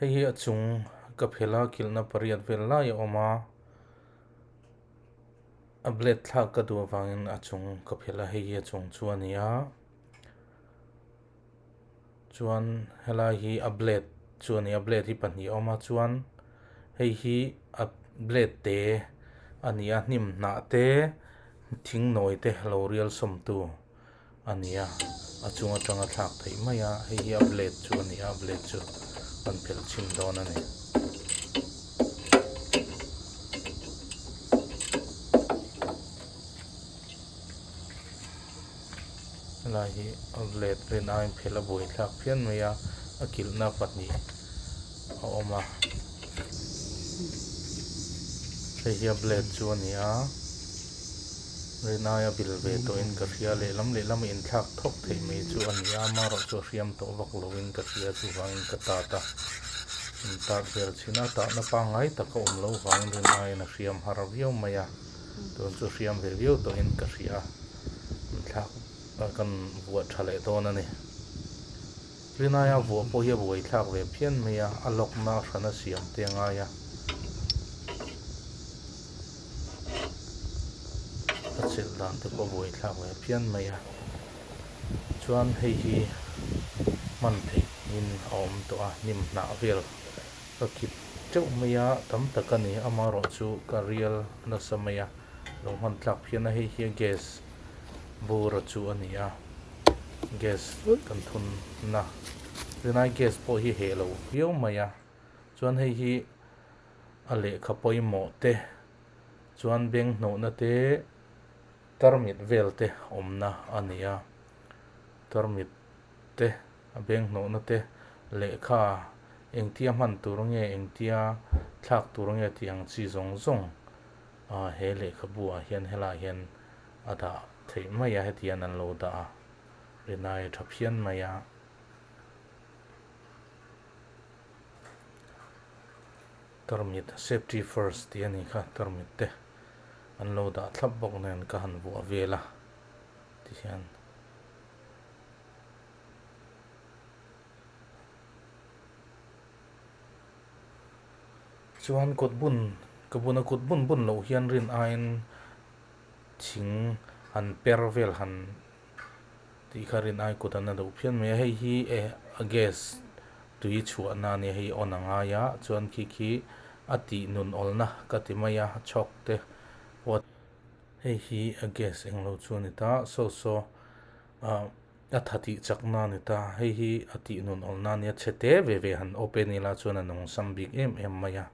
Hei hi a chung ka phelh a kilhna pariat vel lai a awm a a blade thlak ka duh avangin a chung ka phelh a hei hi a chung chu a ni a chuan helai hi a blade chu a ni a blade hi pahnih a awm a chuan hei hi a blade te a ni a hnim hnah te thing nawi te lo rial sawm tu a ni a a chung atanga thlak theih mai a hei hi a blade chu a ni a blade chu kan phelh chhin dawn a ni. Helai hi a blade rin aiin phelh a buai thlak phian mai a a kilhna pahnih a awm a hei hi a blade chu a ni a rin aia bil ve tawhin ka hria lehlam lehlam a inthlak thawk theih mai chu a ni a amaherawhchu a hriam tawh vak lovin ka hria chuvangin ka tat a in tat vel chhin a tahna pangngai tak a awm loh vangin rin aiin a hriam har viau mai a tun chu hriam ve viau tawhin ka hria inthlak kan vuah tha leh dawn a ni. Rinaia vuah pawh hi a buaithlak ve phian mai a, a lawkna a hrana siam te a ngai a. A chelh dan te pawh a buaithlak ve phian mai a. Chuan hei hi hman theih in a awm tawh a, hnim hnah vel ka kip teuh mai a, tam tak a ni. Amaherawhchu ka rial nasa mai a, lo hman tlak phian a, hei hi a gas bur chu a ni a. Gas kan thun na tunlai gas pawh hi heh lo viau mai a chuan hei hi a lehkha pawimawh te chuan beng hnawhna te tarmit vel te awmna a ni a tarmit te a beng hnawhna te lehkha engtia hman tur nge engtia thlak tur nge tih ang chi zawng zawng ah he lehkhabu ah hian helaiah hian a dah theih mai a heti hian an lo dah a rinai a tha phian mai a. Tarmit safety first tih a nih kha tarmit te an lo dah thlap bawk nen ka han vuah vel a ti hian. Chuan kut bun ka bun a kut bun bun loh hian rin aiin thing han per vel han tih kha rin ai kut an la duh phian mai a hei hi eh a gas tui chhuah na ania hei on a ngai a chuan khi khi a tih nun awlna ka ti mai a chhawk te pawh hei hi a gas englo chu a ni ta saw saw ah a tha tih chak na a ni ta hei hi a tih nun awlna ania chhe te ve ve han open ila chuan a nung sam bik em em mai a.